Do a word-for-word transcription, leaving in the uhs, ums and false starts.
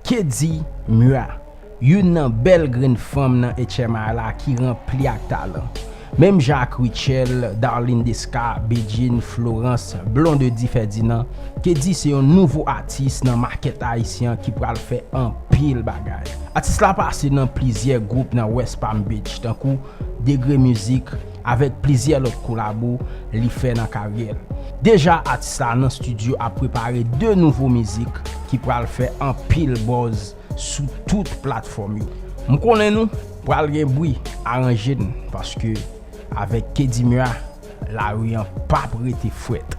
Kedi Mua, youn nan bèl grenn fanm nan H M I la ki ranpli ak talan. Menm jan ak Rutshelle, Darline Desca, Bedjine, Florence, Blondedy Ferdinand, Kedi se yon nouvo atis nan makèt ayisyen an ki pral fè anpil bagay. Atis la pase nan plizyè gwoup nan West Palm Beach, tankou Degre Music, avèk plizyè lòt kolabo li fè nan karyè l. Deja, atis la nan estidyo ap prepare de nouvo mizik ki pral fè anpil buzz sou tout platfòm yo. M konnen nou pral gen bri, aranje n, paske avèk Kedi Mua, lari an p ap rete frèt.